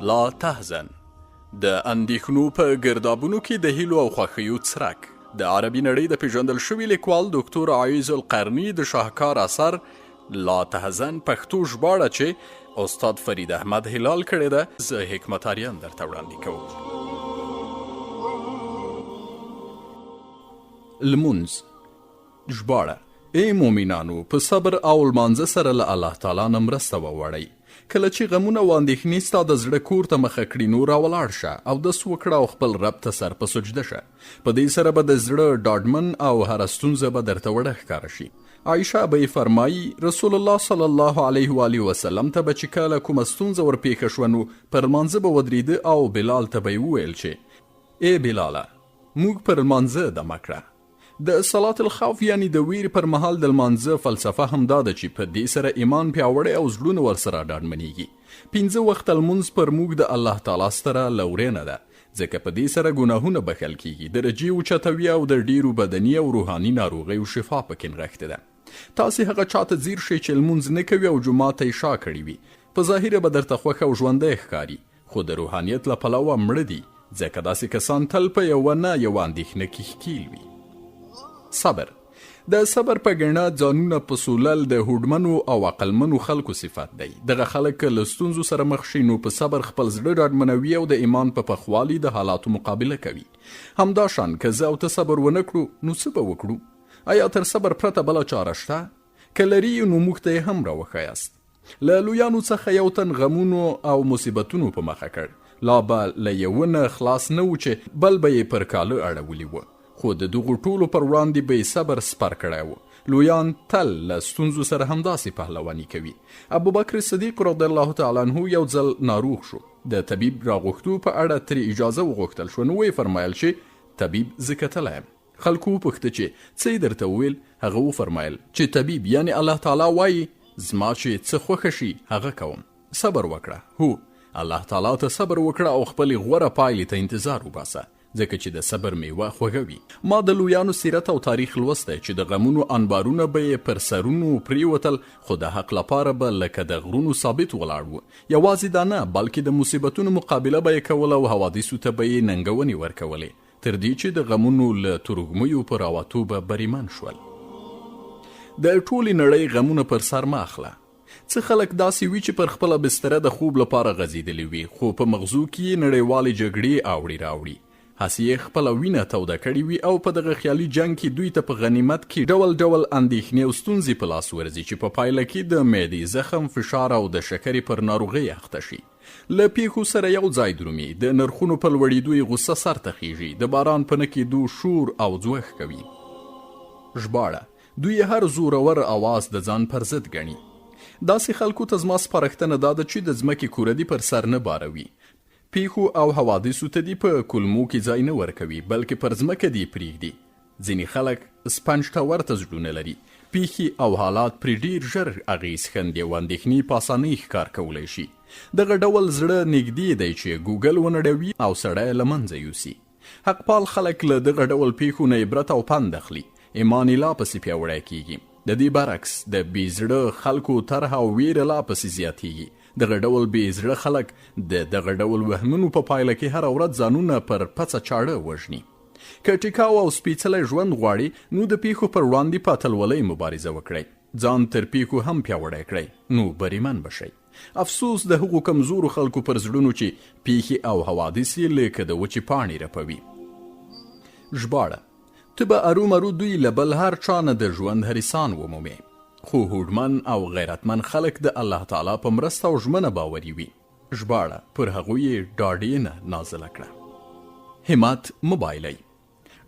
لا تحزن د اندېښنو په ګردابونو کې د هیلو او خوښیو څرک. د عربي نړۍ د پېژندل شوي لیکوال دوکتور عایض القرني د شاهکار اثر لا تحزن پښتو ژباړه چې استاد فرید احمد هلال کړې ده، زه حکمت آریان درته وړاندې کوم. لمونځ. ژباړه، اې مؤمنانو! په صبر او لمانځه سره له الله تعالی نه مرسته وغواړئ. کله چې غمونه او اندېښنې ستا د زړه کور ته مخه کړي نو راولاړ شه، اودس وکړه او خپل رب ته سر په سجده شه. په دې سره به د زړه ډاډمن او هره ستونزه به درته وړه ښکاره شي. عایشه به یې فرمایي، رسول الله صلی الله علیه و آله وسلم ته به چې کله کومه ستونزه ورپېښه شوه نو پر لمانځه به ودرېده او بلال ته به یې وویل چې اې بلاله! موږ پر لمانځه دمه کړه. د صلات الخوف یعنی د ویرې پر مهال د لمانځه فلسفه هم دا ده چې په دې سره ایمان پیاوړی او زړونه ورسره ډاډمنیږي. پنځه وخته لمونځ پر موږ د الله تعالی ستره لورېنه ده، ځکه په دې سره ګناهونه بښل کیږي، درجې اوچتوي او د ډیرو بدني او روحاني ناروغیو شفا پکې نغښتې ده. تاسې هغه چا ته ځیر شئ چې لمونځ نه کوي او جومات ته یې شا کړې وي، په ظاهره به درته خوښ او ژوندی ښکاري، خو د روحانیت له پلوه مړه دي، ځکه داسې کسان تل په یوه نه یوه اندېښنه کې ښکیل وي. صبر د صبر په ګڼه ځانونه پسولل د هوډمنو او عقلمنو خلکو صفت دی. دغه خلک که له ستونزو سره مخ شي نو په صبر خپل زړه ډاډمنوي او د ایمان په پخوالي د حالاتو مقابله کوي. همدا شان که زه او ته صبر ونه کړو نو څه به وکړو؟ ایا تر صبر پرته بله چاره شته؟ که لري یې نو موږ ته یې هم راوښیاست. له لویانو څخه یو تن غمونو او مصیبتونو په مخه کړ. لا به له یوه نه خلاص نه و چې بل به یې پر کاله اړولي وو. خو د دغو ټولو پر وړاندې به یې صبر سپر کړی و. لویان تل له ستونزو سره همداسې پهلواني کوي. ابوبکر صدیق رضی الله تعالی عنه یو ځل ناروغ شو. د طبیب راغوښتو په اړه ترې اجازه وغوښتل شوه نو ویې فرمایل چې طبیب زه کتلی یم. خلکو وپوښته چې څه یې درته وویل؟ هغه وفرمایل چې طبیب یعنې الله تعالی وایي، زما چې څه خوښه شي هغه کوم. صبر وکړه، هو، الله تعالی ته صبر وکړه او خپلې غوره پایلې ته انتظار وباسه، ځکه چې د صبر میوه خوږه وي. ما د لویانو سیرت او تاریخ لوستی چې د غمونو انبارونه به یې پر سرونو پرېوتل، خو د حق لپاره به لکه د غرونو ثابت ولاړ وو. یوازې دا نه، بلکې د مصیبتونو مقابله به یې کوله او حوادثو ته به یې ننګونې ورکولې. تر دې چې د غمونو له تروږمیو په راوتو به بریمن شول. د ټولې نړۍ غمونه پر سر مه اخله. څه خلک داسې وي چې پر خپله بستره د خوب لپاره غځېدلي وي، خو په مغزو کې یې نړیوالې جګړې اوړي راوړي. هسې یې خپله وینه توده کړې وي او په دغه خیالي جنګ کې دوی ته په غنیمت کې ډول ډول اندېښنې او ستونزې په لاس ورځي چې په پایله کې د معدې زخم، فشار او د شکرې پر ناروغۍ اخته شي. له پېښو سره یو ځای درومي، د نرخونو په لوړېدو یې غوسه سر ته خېژي، د باران په نه کېدو شور او ځوښ کوي. ژباړه، دوی هر زورور اواز د ځان پر ضد ګڼي. داسې خلکو ته زما سپارښتنه دا ده چې د ځمکې کوره دې پر سر نه باروي، پېښو او حوادثو ته دې په کولمو کې ځای نه ورکوي، بلکې پر ځمکه دې یې پرېږدي. ځینې خلک سپنج ته ورته زړونه لري، پېښې او حالات پرې ډېر ژر اغېز ښندي او اندېښنې په اسانۍ ښکار کولی شي. دغه ډول زړه نږدې دی چې ګوګل ونړوي او سړی له منځه یوسي. حقپال خلک له دغه ډول پېښو نه عبرت او پند اخلي، ایمان یې لا پسې پیاوړی کېږي. د دې برعکس د بې زړه خلکو طرحه او وېره لا پسې زیاتېږي. دغه ډول بې زړه خلک د دغه ډول وهمونو په پایله کې هره ورځ ځانونه پر پڅه چاړه وژني. که ټیکاو او سپیڅلی ژوند غواړې، نو د پېښو پر وړاندې په اتلولۍ مبارزه وکړئ. ځان تر پېښو هم پیاوړی کړئ، نو بریمن به شئ. افسوس د هغو کمزورو خلکو پر زړونو چې پېښې او حوادث یې لکه د وچې پاڼې رپوي. ژباړه، ته به ارومرو دوی له بل هر چا نه د ژوند حریصان ومومې. خو هوډمن او غیرتمن خلک د الله تعالی په مرسته او ژمنه باوري وي. ژباړه، پر هغوی یې ډاډېنه نازله کړه. همت مه بایلئ.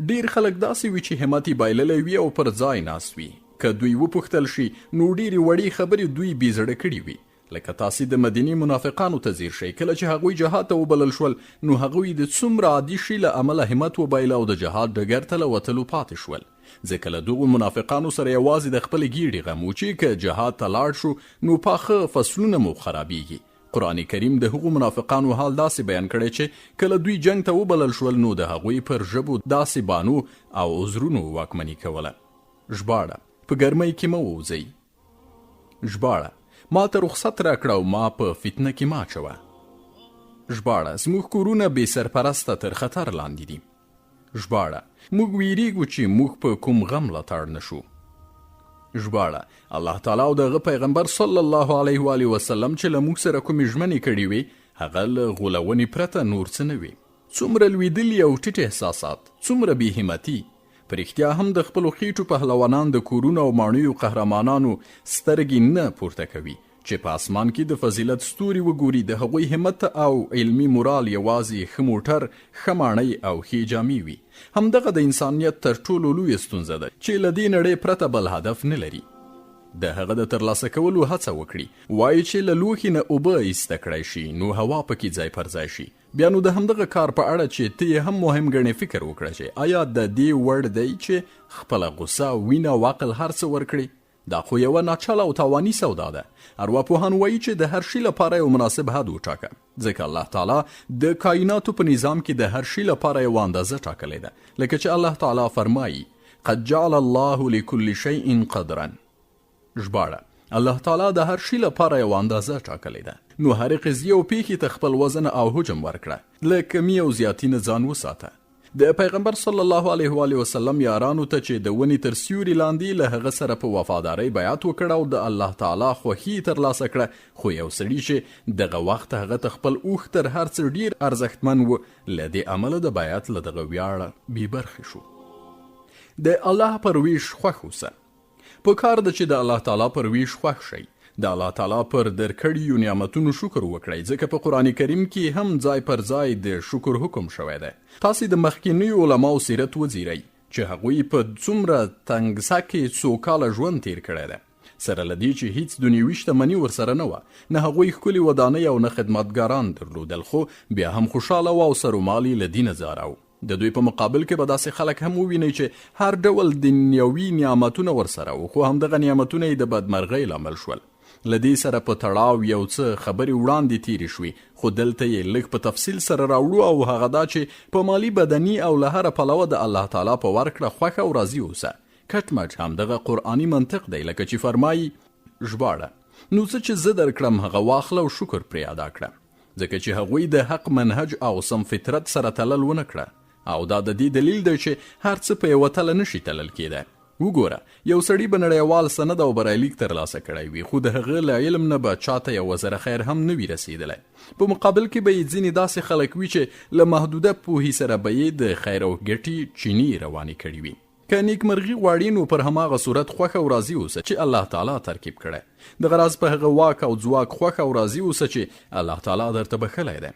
ډېر خلک داسې وي چې همت یې بایللی وي او پر ځای ناست وي. که دوی وپوښتل شي، نو ډېرې وړې خبرې دوی بې زړه کړي وي. لکه تاسې د مدینې منافقانو ته ځیر شئ، کله چې هغوی جهاد ته وبلل شول، نو هغوی د څومره عادي شي له امله همت وبایله او د جهاد ډګر ته له وتلو پاتې شول. ځکه له دغو منافقانو سره یوازې د خپلې ګېډې غم و چې که جهاد ته لاړ شو، نو پاخه فصلونه مو خرابېږي. قرآن کریم د هغو منافقانو حال داسې بیان کړی چې کله دوی جنګ ته وبلل شول نو د هغوی پر ژبو داسې بانو او عذرونو واکمني کوله. ژباړه، په ګرمۍ کې مه ووځئ. ژباړه، ما ته رخصت راکړه او ما په فتنه کې مه اچوه. ژباړه، زموږ کورونه بې سرپرسته تر خطر لاندې دي. ژباړه، موږ ویریږو چې موږ په کوم غم لتاړ نه شو. ژباړه، الله تعالی او د هغه پیغمبر صلی الله علیه و آله وسلم چې له موږ سره کومې ژمنې کړې وې، هغه له غولونې پرته نور څه نه وې. څومره لوېدلي او ټیټ احساسات، څومره بې همتي! په رښتیا هم د خپلو خېټو پهلوانان د کورونو او ماڼیو قهرمانانو سترګې نه پورته کوي، چې په اسمان کې د فضیلت ستوري وګوري، د هغوی همت او علمي مورال یوازې ښه موټر، ښه ماڼۍ او ښې جامې وي. همدغه د انسانیت تر ټولو لویه ستونزه ده، چې له دې نړۍ پرته بل هدف نه لري. د هغه د ترلاسه کولو هڅه وکړي. وايي چې له لوښي نه اوبه ایسته کړای شي، نو هوا پکې ځای پر ځای شي. بیا نو د همدغه کار په اړه چې ته یې هم مهم ګڼې فکر وکړه چې ایا د دې وړ دی چې خپله غوسه، وینه او عقل هر څه ورکړې؟ دا خو یوه ناچله او تاواني سودا ده. ارواپوهان وایي چې د هر شي لپاره یو مناسب حد وټاکه، ځکه الله تعالی د کایناتو په نظام کې د هر شي لپاره یوه اندازه ټاکلې ده، لکه چې الله تعالی فرمایي، قد جعل الله لكل شیء قدرا. ژباړه، الله تعالی د هر شي لپاره یوه اندازه ټاکلې ده، نو هرې قضیې او پېښې ته خپل وزن او حجم ورکړه، له کمي او زیاتي نه ځان وساته. د پیغمبر صلی الله علیه و آله وسلم یارانو ته چې د ونې تر سیوري لاندې له هغه سره په وفادارۍ بیعت وکړ او د الله تعالی خوښي یې ترلاسه کړه، خو یو سړي چې دغه وخت هغه ته خپل اوښ تر هر څه ډیر ارزښتمن و، له دې امله د بیعت له دغه ویاړه بې برخې شو. د الله پر ویش خوښ اوسه. په کار ده چې د الله تعالی پر ویش خوښ شئ، د الله تعالی پر درکړیو نعمتونو شکر وکړئ، ځکه په قرآن کریم کې هم ځای پر ځای د شکر حکم شوی دی. تاسې د مخکینیو علماو سیرت وځیرئ چې هغوی په څومره تنګسه کې څو کاله ژوند تیر کړی دی. سره له دې چې هیڅ دنیوي شتمني ورسره نه وه، نه هغوی ښکلې ودانۍ او نه خدمتګاران درلودل، خو بیا هم خوشحاله وو او سر و مال یې له دینه ځاراو. د دوی په مقابل کې به داسې خلک هم ووینئ چې هر ډول دنیوي نعمتونه ورسره وو، خو همدغه نعمتونه یې د بدمرغۍ لامل شول. له دې سره په تړاو یو څه خبرې وړاندې تېرې شوې، خو دلته یې لږ په تفصیل سره راوړو او هغه دا چې په مالي، بدني او له هره پلوه د الله تعالی په ورکړه خوښ او راضي اوسه. کټ مټ همدغه قرآني منطق دی لکه چې فرمایي. ژباړه، نو څه چې زه درکړم هغه واخله او شکر پرې ادا کړه. ځکه چې هغوی د حق منهج او سم فطرت سره تلل ونه کړه او دا د دې دلیل دی چې هر څه په یوه تله نه شي تلل کېدای. وګوره، یو سړي به نړیوال سند او برایلیک ترلاسه کړی وي، خو د هغه له علم نه به چا ته یوه ذره خیر هم نه وي رسېدلی. په مقابل کې به یې ځینې داسې خلک وي چې له محدوده پوهې سره به یې د خیر او ګټې چینې روانې کړې وي. که نیکمرغي غواړې نو پر هماغه صورت خوښ او راضي اوسه چې الله تعالی ترکیب کړی. دغه راز په هغه واک او ځواک خوښ او راضي اوسه چې الله تعالی درته بښلی دی.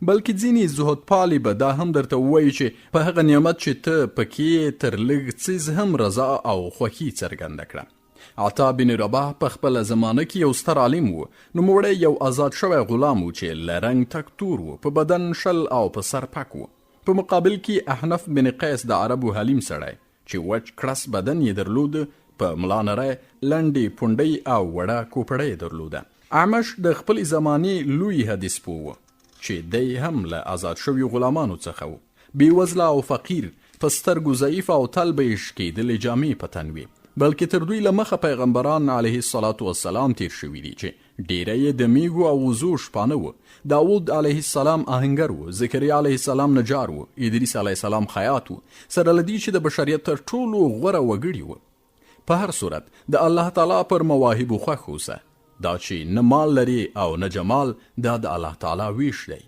بلکې ځینې زهدپالي به دا هم درته ووایي چې په هغه نعمت چې ته پکې یې تر لږ څیز هم رضا او خوښي څرګنده کړه. عطا بن رباح په خپله زمانه کې یو ستر عالم و. نوموړی یو ازاد شوی غلام و چې له رنګ تک تور و، په بدن 20 او په سر پک و. په مقابل کې احنف بن قیس د عربو حلیم سړی چې وچ کړس بدن یې درلود، په ملا نری، لنډې پونډۍ او وړه کوپړۍ یې درلوده. اعمش د خپلې زمانې لوی حدیث پوه و چې دی هم له ازاد شویو غلامانو څخه و. بې وزله او فقیر، په سترګو ضعیف او تل به یې شکېدلې جامې په تن وې. بلکې تر دوی له مخه پیغمبران علیه الصلوة والسلام تېر شوي دي چې ډېری یې د مېږو او وزو شپانه وو. داود علیه السلام آهنګر و، زکریا علیه السلام نجار و، ادریس علیه السلام خیاط و، سره له دې چې د بشریت تر ټولو غوره وګړي وو. په هر صورت د الله تعالی پر مواهبو خوښ اوسه. دا چې نه مال لرې او نه جمال، دا د الله تعالی وېش دی.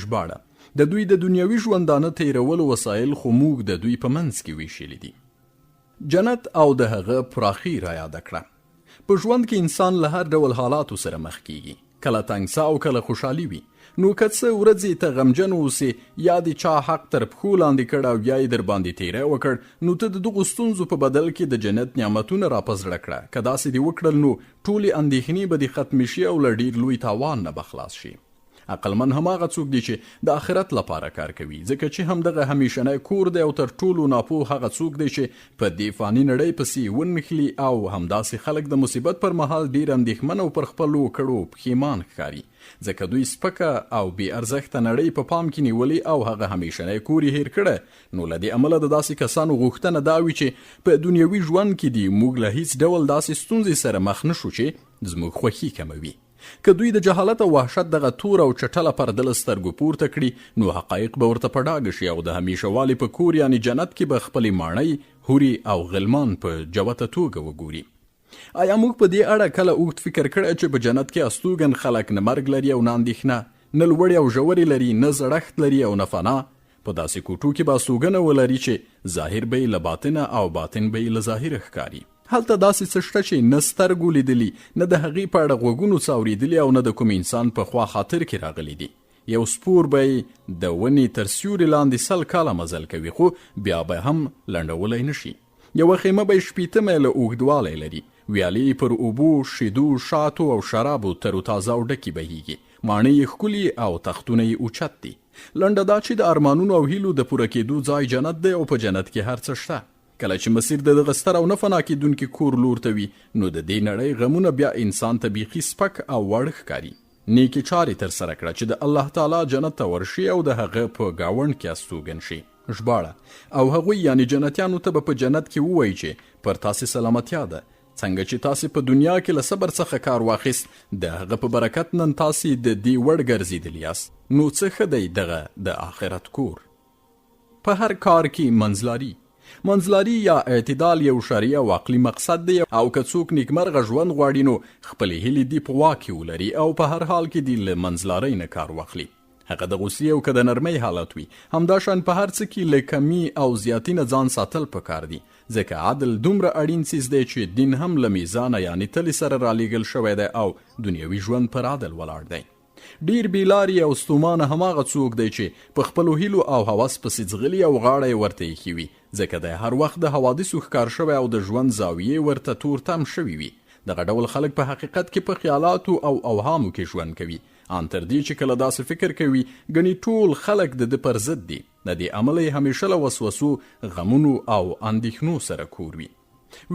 ژباړه، د دوی د دنیوي ژوندانه تېرولو وسایل خو موږ د دوی په منځ کې وېشلي دي. جنت او د هغه پراخي رایاده کړه. په ژوند کې انسان له هر ډول حالاتو سره مخ کیږي، کله تنګسه او کله خوشحالي وي. نو که څه ورځې ته غمجن اوسې، یا دې چا حق تر پښو لاندې کړ او یا یې درباندې تیری وکړ، نو ته د دغو ستونزو په بدل کې د جنت نعمتونه را په زړه کړه. که داسې دې وکړل نو ټولې اندېښنې به دې ختمې شي او له ډېر لوی تاوان نه به خلاص شې. عقلمن هماغه څوک دی چې د آخرت لپاره کار کوي، ځکه چې همدغه همیشنی کور دی او تر ټولو ناپوه هغه څوک دی چې په دې فاني نړۍ پسې ونښلي او همداسې خلک د مصیبت پر مهال ډیر اندېښمن او پر خپلو کړو پښیمان ښکاري، ځکه دوی سپکه او بې ارزښته نړۍ په پام کې نیولې او هغه همیشنی کور یې هېر کړی، نو له دې امله د داسې کسانو غوښتنه دا وي چې په دنیوي ژوند کې دي موږ له هیڅ ډول داسې ستونزې سره مخ نه شو چې زموږ خوښي کموي. که دوی د جهالت او وحشت دغه توره او چټله پرده له سترګو پورته کړي، نو حقایق به ورته په ډاګه شي او د همیشه والي په کور یعنې جنت کې به خپلې ماڼۍ، حورې او غلمان په جوته توګه وګوري. ایا موږ په دې اړه کله اوږد فکر کړی چې په جنت کې استوګن خلک نه مرګ لري او نه اندېښنه، نه لوړې او ژورې لري، نه زړښت لري او نه فنا؟ په داسې کوټو کې به استوګنه ولري چې ظاهر به یې له باطنه او باطن به یې له ظاهره ښکاري. هلته داسې څه شته چې نه سترګو لیدلي، نه د هغې په اړه غوږونو څه اورېدلي او نه د کوم انسان په خوا خاطر کې راغلي دي. یو سپور به یې د ونې تر سیوري لاندې 100 کاله مزل کوي، خو بیا به هم لنډولی نه شي. یوه خیمه به یې 60 میله اوږدوالی لري. ویالې یې پر اوبو، شیدو، شاتو او شرابو تر و تازه او ډکې بهیږي. ماڼۍ یې ښکلي او تختونه یې اوچت دي. لنډه دا چې د ارمانونو او هیلو د پوره کېدو ځای جنت دی او په جنت کې هر څه شته. کله چې مسیر د دغه ستر او نه فنا کېدونکي کور لور ته وي، نو د دې نړۍ غمونه بیا انسان ته بیخي سپک او واړه ښکاري. نیکې چارې ترسره کړه چې د الله تعالی جنت ته ورشې او د هغه په ګاونډ کې استوګن شې. ژباړه، او هغوی یعنې جنتیانو ته به په جنت کې ووایي چې پر تاسې سلامتیا ده، څنګه چې تاسې په دنیا کې له صبر څخه کار واخیست، د هغه په برکت نن تاسې د دې وړ ګرځېدلي یاست، نو څه ښه دی دغه د آخرت کور. په هر کار کې منځلاري. منځلاري یا اعتدال یو شرعي او عقلي مقصد دی او که څوک نیکمرغه ژوند غواړي نو خپلې هیلې دې په واک کې ولري او په هر حال کې دې له منځلارۍ نه کار واخلي. هغه د غوسې او که د نرمۍ حالت وي. همداشان په هر څه کې له کمي او زیاتي نه ځان ساتل پکار دي، ځکه عدل دومره اړین څیز دی چې دین هم له میزانه یعنې تلې سره رالیږل شوی دی او دنیوي ژوند پر عدل ولاړ دی. ډیر بې لارې او ستومانه هماغه څوک دی چې په خپلو هیلو او هوس پسې ځغلي او غاړه یې ورته ایښې وي، ځکه دی هر وخت د حوادثو ښکار شوی او د ژوند زاویې ورته تور تم شوي وي. دغه ډول خلک په حقیقت کې په خیالاتو او اوهامو کې ژوند کوي، ان تر دې چې کله داسې فکر کوي ګڼي ټول خلک د ده پر ضد دي. له دې امله یې همیشه له وسوسو، غمونو او اندېښنو سره کور وي.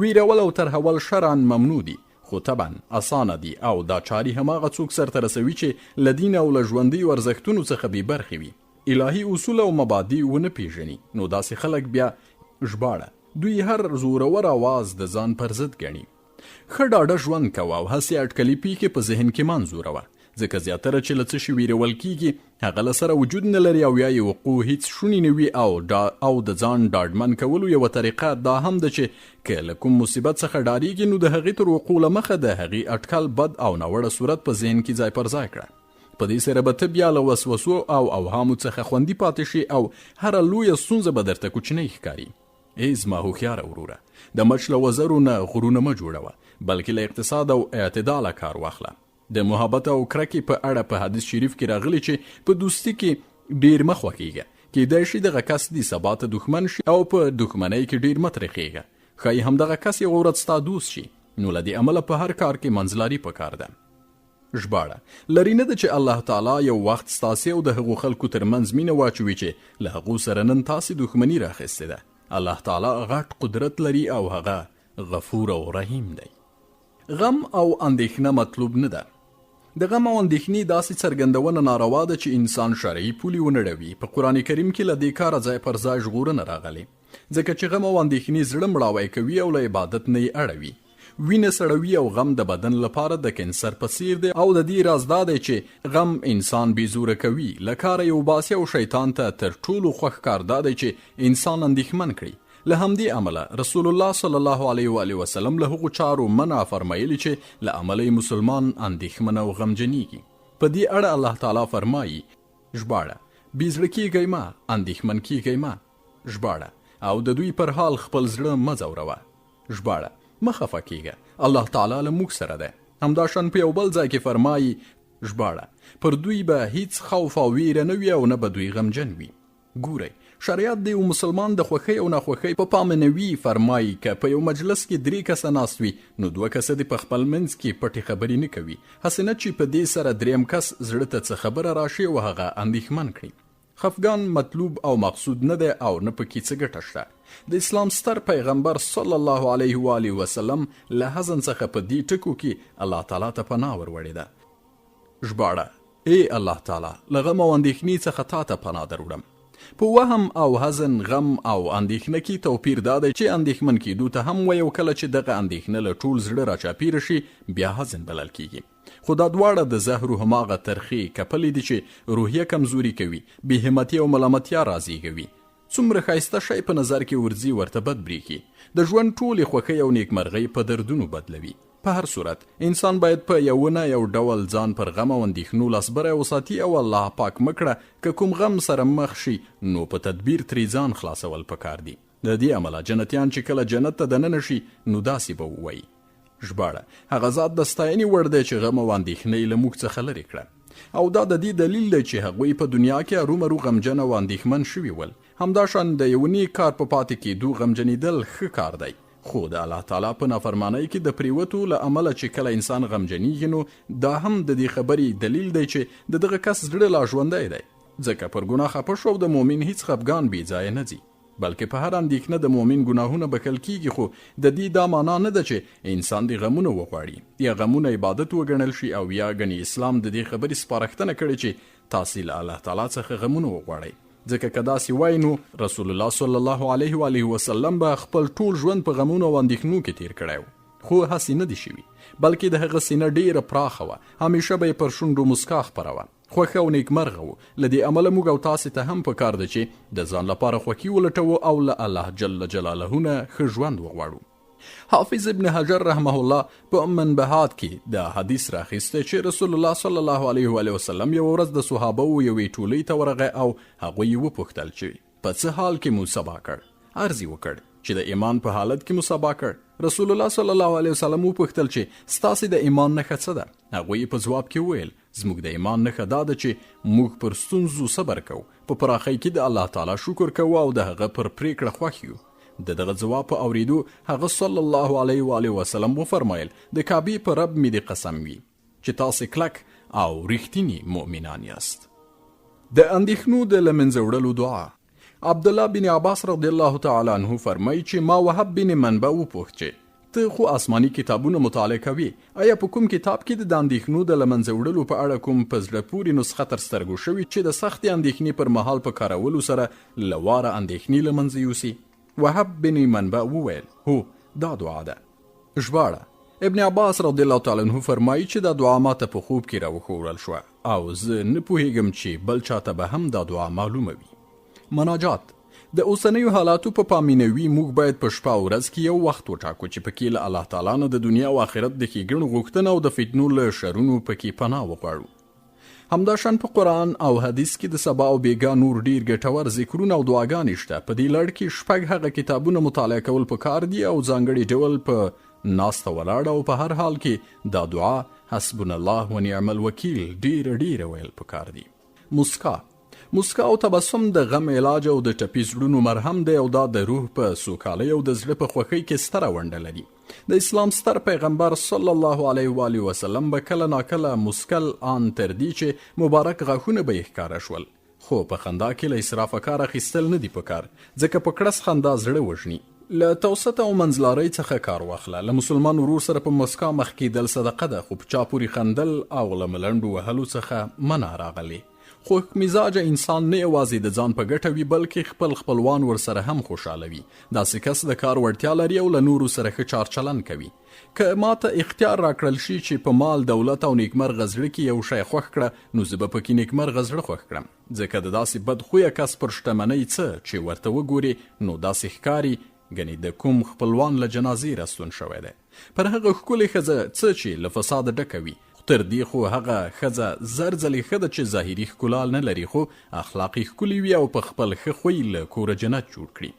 ویرول او ترهول شرعاً ممنوع دي، خو طبعاً اسانه دي او دا چاري هماغه څوک سرته رسوي چې له دین او له ژوندیو ارزښتونو څخه بې برخې وي، الهي اصول او مبادی ونه پېژني، نو داسې خلک بیا ژباړه، دوی هر زورور اواز د ځان پر ضد ګڼي. ښه ډاډه ژوند کوه او هسې اټکلي پېښې په ذهن کې مه انځوروه، ځکه زیاتره چې له څه شي ویرول کیږي هغه له سره وجود نه لري او یا یې وقوع هیڅ شونې نه وي او او د ځان ډاډمن کولو یوه طریقه دا هم ده چې که له کوم مصیبت څخه ډاریږي نو د هغې تر وقوع له مخه د هغې اټکل بد او ناوړه صورت په ذهن کې ځای پر ځای کړه. په دې سره به ته بیا له وسوسو او اوهامو څخه خوندي پاتې شې او هره لویه ستونزه به درته کوچنۍ ښکاري. ای زما هوښیاره وروره! د مچ له وزرو نه غرونه مه جوړوه، بلکې له اقتصاد او اعتداله کار واخله. د محبت او کرکې په اړه په حدیث شریف کې راغلي چې په دوستي کې ډیر مه خوښیږه، کیدای شي دغه کس دي سبا ته دښمن شي او په دښمنۍ کې ډیر مه ترخیږه، ښایي همدغه کس یوه ورځ ستا دوست شي، نو له دې امله په هر کار کې منځلاري پکار ده. ژباړه، لرې نه ده چې الله تعالی یو وخت ستاسې او د هغو خلکو تر منځ مینه واچوي چې له هغو سره نن تاسې دښمني راخیستې ده. الله تعالی غټ قدرت لري او هغه غفور او رحیم دی. غم او اندېښنه مطلوب نه ده. د غم او اندېښنې داسې څرګندونه ناروا ده چې انسان شرعي پولې ونړوي. په قرآن کریم کې له دې کاره ځای پر ځای ژغورنه راغلې، ځکه چې غم او اندېښنې زړه مړاوی کوي او له عبادت نه یې اړوي. وینه سړوي او غم د بدن لپاره د کینسر په څیر دی او د دې راز دا دی چې غم انسان بې زوره کوي، له کاره یې وباسي او شیطان ته تر ټولو خوښ کار دا دی چې انسان اندېښمن کړي. له همدې امله رسول الله صلی الله علیه و آله وسلم له هغو چارو منع فرمایلې چې له امله یې مسلمان اندېښمن او غمجنېږي. په دې اړه الله تعالی فرمایي. ژباړه، بې زړه کېږئ مه، اندېښمن کېږئ مه. ژباړه، او د دوی پر حال خپل زړه مه ځوروه. ژباړه، مه خفه کېږه، الله تعالی له موږ سره دی. همداشان په یو بل ځای کې فرمایي. ژباړه، پر دوی به هیڅ خوف او ویره نه وي او نه به دوی غمجن وي. ګورئ، شریعت د یو مسلمان د خوښۍ او ناخوښۍ په پامنوي فرمایي، که په یو مجلس کې درې کسه ناست وي، نو دوه کسه دې په خپل منځ کې پټې خبرې نه کوي، هسې نه چې په دې سره دریم کس زړه ته څه خبره راشي او هغه اندېښمن کړي. خفګان مطلوب او مقصود نه دی او نه پکې څه ګټه شته. د اسلام ستر پیغمبر صلی الله علیه و آله وسلم له حزن څخه په دې ټکو کې الله تعالی ته پناه وروړې ده. ژباړه، ای الله تعالی! له غم او اندېښنې څخه تا ته پناه دروړم. په وهم او حزن، غم او اندېښنه کې توپیر دا دی چې اندېښمن کېدو ته هم وایي او کله چې دغه اندېښنه له ټول زړه راچاپېره شي بیا حزن بلل کېږي. خو دا دواړه د زهرو هماغه ترخې کپلې دي چې روحیه کمزوري کوي، بې همتي او ملامتیا رازېږوي. څومره ښایسته شی په نظر کې ورځي ورته بد برېښي. د ژوند ټولې خوښۍ او نېکمرغۍ په دردونو بدلوي. په هر صورت، انسان باید په یوه نه یو ډول ځان پر غم او اندېښنو لاسبری وساتي او الله پاک مه کړه که کوم غم سره مخ شي نو په تدبیر ترې ځان خلاصول پکار دي. له دې امله جنتیان چې کله جنت ته دننه شي نو داسې به ووایي. ژباړه، هغه ذات د ستاینې وړ دی چې غم او اندېښنه یې له موږ څخه لرې کړه. او دا د دې دلیل دی چې هغوی په دنیا کې ارومرو غمجن او اندېښمن شوي ول. همداشان د یوه نیک کار په پاتې کېدو غمجنېدل ښه کار دی، خو د الله تعالی په نافرمانۍ کې د پرېوتو له امله چې کله انسان غمجنېږي نو دا هم د دې خبرې دلیل دی چې د دغه کس زړه لا ژوندی دی، ځکه پر ګناه خپه شو او د مؤمن هیڅ خپګان بې ځایه نه ځي. بلکې په هره اندېښنه د مؤمن ګناهونه بښل کېږي، خو د دې دا مانا نه ده چې انسان دې غمونه وغواړي، یا غمونه عبادت وګڼل شي او یا ګنې اسلام د دې خبرې سپارښتنه کړې چې تاسې له الله تعالی څخه غمونه وغواړئ، ځکه که داسې وای نو رسول الله صلی الله علیه و آله وسلم به خپل ټول ژوند په غمونو او اندېښنو کې تېر کړی و، خو هسې نه دي شوي، بلکې د هغه سینه ډېره پراخه وه، همېشه به یې پر شونډو موسکا خپره وه. خوښ او نیکمرغه وو. له دې امله موږ او تاسې ته هم په کار ده چې د ځان لپاره خوښي ولټوو او له الله جل جلاله نه ښه ژوند وغواړو. حافظ ابن حجر رحمه الله په منبهات کې دا حدیث راخیستی چې رسول الله صلی الله علیه و وسلم یوه ورځ د صحابه وو یوې ټولۍ ته ورغی او هغوی یې وپوښتل چې په څه حال کې مو سبا کړ؟ عرض یې وکړ چې د ایمان په حالت کې مو سبا کړ. رسول الله صلی الله علیه وسلم وپوښتل چې ستاسې د ایمان نښه څه ده؟ هغوی په ځواب کې وویل زموږ د ایمان نښه دا ده چې موږ پر ستونزو صبر کوو، په پراخۍ کې د الله تعالی شکر کوو او د هغه پر پرېکړه خوښ یو. د دغه ځواب په اورېدو هغه صلی الله علیه و آله وسلم وفرمایل، د کعبې په رب مې دې قسم وي چې تاسې کلک او رښتیني مؤمنان یاست. د اندېښنو د له منځه وړلو دعا. عبدالله بن عباس رضی الله تعالی عنه فرمایي چې ما وهب بن منبع وپوښت چې ته خو آسماني کتابونه مطالعه کوې، ایا په کوم کتاب کې د اندېښنو د له منځه وړلو په اړه کوم په زړه پورې نسخه تر سترګو شوې چې د سختې اندېښنې پر مهال په کارولو سره له واره اندېښنې له منځه یوسي؟ وهب بن منبع وویل، هو، دا دعا ده. ژباړه، ابن عباس رضی الله تعالی عنه فرمایي چې دا دعا ماته په خوب کې راوښوول شوه او زه نه پوهیږم چې بل چاته به هم دا دعا معلومه وي. مناجات د اوسنیو حالاتو په پامینوي موږ باید په شپه او ورځ کې یو وخت وټاکو چې پکې له الله تعالی نه د دنیا او آخرت د ښېګڼو غوښتنه او د فتنو له شرونو پکې پناه وغواړو. همداشان په قرآن او حدیث کې د سبا او بیګا نور ډیر ګټور ذکرونه او دعاګانې شته. په دې لړ کې شپږ هغه کتابونه مطالعه کول پکار دي او ځانګړي ډول په ناسته ولاړه او په هر حال کې دا دعا حسبنا الله ونعم الوکیل ډیره ډیره ویل پکار دي. مسکا مسکا او تبسم د غم علاج او د ټپي زړونو مرهم دی او دا د روح په سوکالۍ او د زړه په خوښۍ کې ستره ونډه لري. د اسلام ستر پیغمبر صلی الله علیه و آله وسلم به کله ناکله مسکل آن تر دې چې مبارک غاښونه به یې ښکاره شول. خو په خندا کې له اسرافه کار اخیستل نه دي پکار، ځکه په کړس خندا زړه وژني. له توسط او منځلارۍ څخه کار واخله، له مسلمان ورور سره په مسکا مخ کېدل صدقه ده، خو په چا پورې خندل او له ملنډو وهلو څخه منع راغلې. خوښ مزاجه انسان نه یوازې د ځان په ګټه وي، بلکې خپل خپلوان ورسره هم خوشحاله وي. داسې کس د کار وړتیا لري او له نورو سره ښه چار چلند کوي. که ماته اختیار راکړل شي چې په مال، دولت او نیکمرغه زړه کې یو شی خوښ کړه، نو زه به پکې نیکمرغه زړه خوښ کړم. ځکه د داسې بد خویه کس پر شتمنۍ څه چې ورته وګورې، نو داسې ښکاري ګنې د کوم خپلوان له جنازې راستون شوی دی. پر هغه ښکلې ښځه څه چې له فساده ډکه وي، تر دې خو هغه ښځه زر ځلې ښه ده چې ظاهري ښکلا نه لري خو اخلاق یې ښکلي وي او په خپل ښه خوی له کوره جنت جوړ کړي.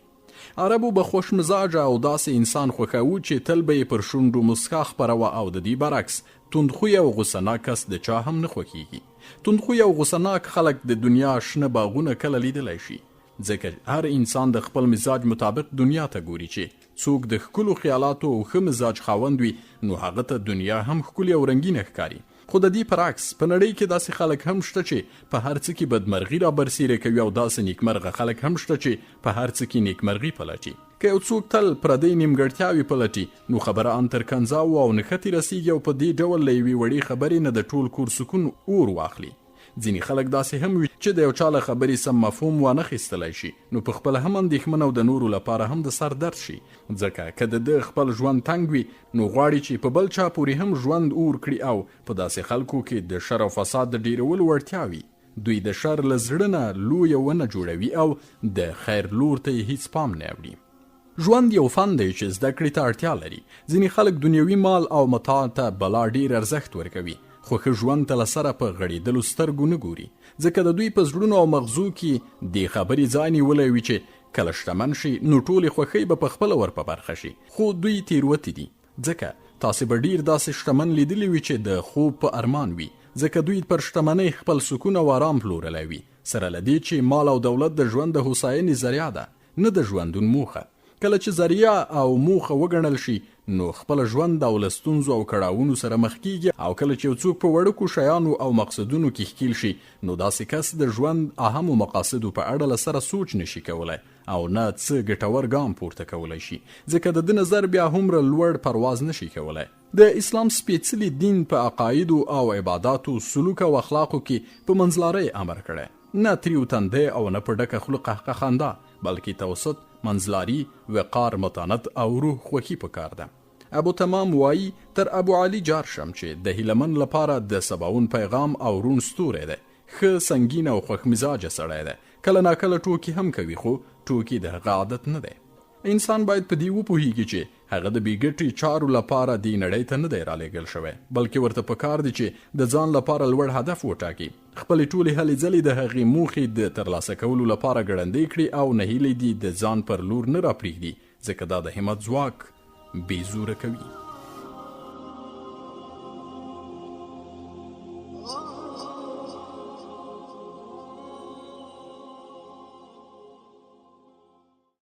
عربو به خوش مزاجه او داسې انسان خوښاوه چې تل به یې پر شونډو موسکا خپره وه او د دې برعکس توندخوی او غوسه ناک کس د چا هم نه خوښیږي. توندخوی او غوسه ناک خلک د دنیا شنه باغونه کله لیدلی شي؟ ځکه هر انسان د خپل مزاج مطابق دنیا ته ګوري چې څوک د ښکلو خیالاتو او ښه مزاج خاوند وي نو هغه ته دنیا هم ښکلې او رنګینه ښکاري خو د دې پر عکس په نړۍ کې داسې خلک هم شته چې په هر څه کې بدمرغي را برسیره کوي او داسې نیکمرغه خلک هم شته چې په هر څه کې نیکمرغي پلټي. که یو څوک تل پردۍ نیمګړتیاوې پلټي نو خبره ان تر کنځاوو او نښتې رسیږي او په دې ډول له یوې وړې خبرې نه د ټول کور سکون اور واخلي. ځینې خلک داسې هم وي چې د یو چا له خبرې سم مفهوم وانه خیستلای شي، نو په خپله هم اندېښمن او د نورو لپاره هم د سر درد شي، ځکه که د ده خپل ژوند تنګ وي، نو غواړي چې په بل چا پورې هم ژوند اور کړي او په داسې خلکو کې د شر او فساد د ډېرولو وړتیا وي. دوی د شر له زړه نه لویه ونه جوړوي او د خیر لور ته یې هیڅ پام نه اوړي. ژوند یو فن دی چې زده کړې ته اړتیا لري. ځینې خلک دنیوي مال او متاع ته بلا ډېر ارزښت ورکوي، خو ښه ژوند ته له سره په غړېدلو سترګو نه ګوري، ځکه د دوی په زړونو او مغزو کې دې خبرې ځای نیولی وي چې کله شتمن شي نو ټولې خوښۍ به پخپله ور په برخه شي، خو دوی تېروتي دي، ځکه تاسې به ډېر داسې شتمن لیدلي وي چې د خوب په ارمان وي، ځکه دوی پر شتمنۍ خپل سکون او ارام پلورلی وي، سره له دې چې مال او دولت د ژوند د هوساینې ذریعه ده، نه د ژوندون موخه. کله چې ذریعه او موخه وګڼل شي، نو خپله ژوند او له ستونزو او کړاوونو سره مخ کېږي او کله چې یو څوک په وړوکو شیانو او مقصدونو کې ښکېل شي، نو داسې کس د ژوند اهمو مقاصدو په اړه له سره سوچ نه شي کولای او نه څه ګټور ګام پورته کولای شي، ځکه د ده نظر بیا هومره لوړ پرواز نه شي کولای. د اسلام سپېڅلي دین په عقایدو او عباداتو، سلوک او اخلاقو کې په منځلارۍ امر کړی. نه تریو تندی او نه په ډکه خوله قهقه خندا، بلکې توسط، منځلاري، وقار، متانت او روح خوښي په کار ده. ابو تمام وايي، تر ابو علي جار شم چې د هیله من لپاره د سباوون پیغام او روڼ ستوری دی، ښه، سنګین او خوښ مزاجه سړی دی، کله ناکله ټوکې هم کوي، خو ټوکې د هغه عادت نه دی. انسان باید په دې وپوهیږي چې هغه د بې ګټې چارو لپاره دې نړۍ ته نه دی رالېږل شوی، بلکې ورته په کار دي چې د ځان لپاره لوړ هدف وټاکي، خپلې ټولې هلې ځلې د هغې موخې د ترلاسه کولو لپاره ګړندۍ کړي او نهیلې دې د ځان پر لور نه راپرېږدي، ځکه دا د همت ځواک بې زوره کوي.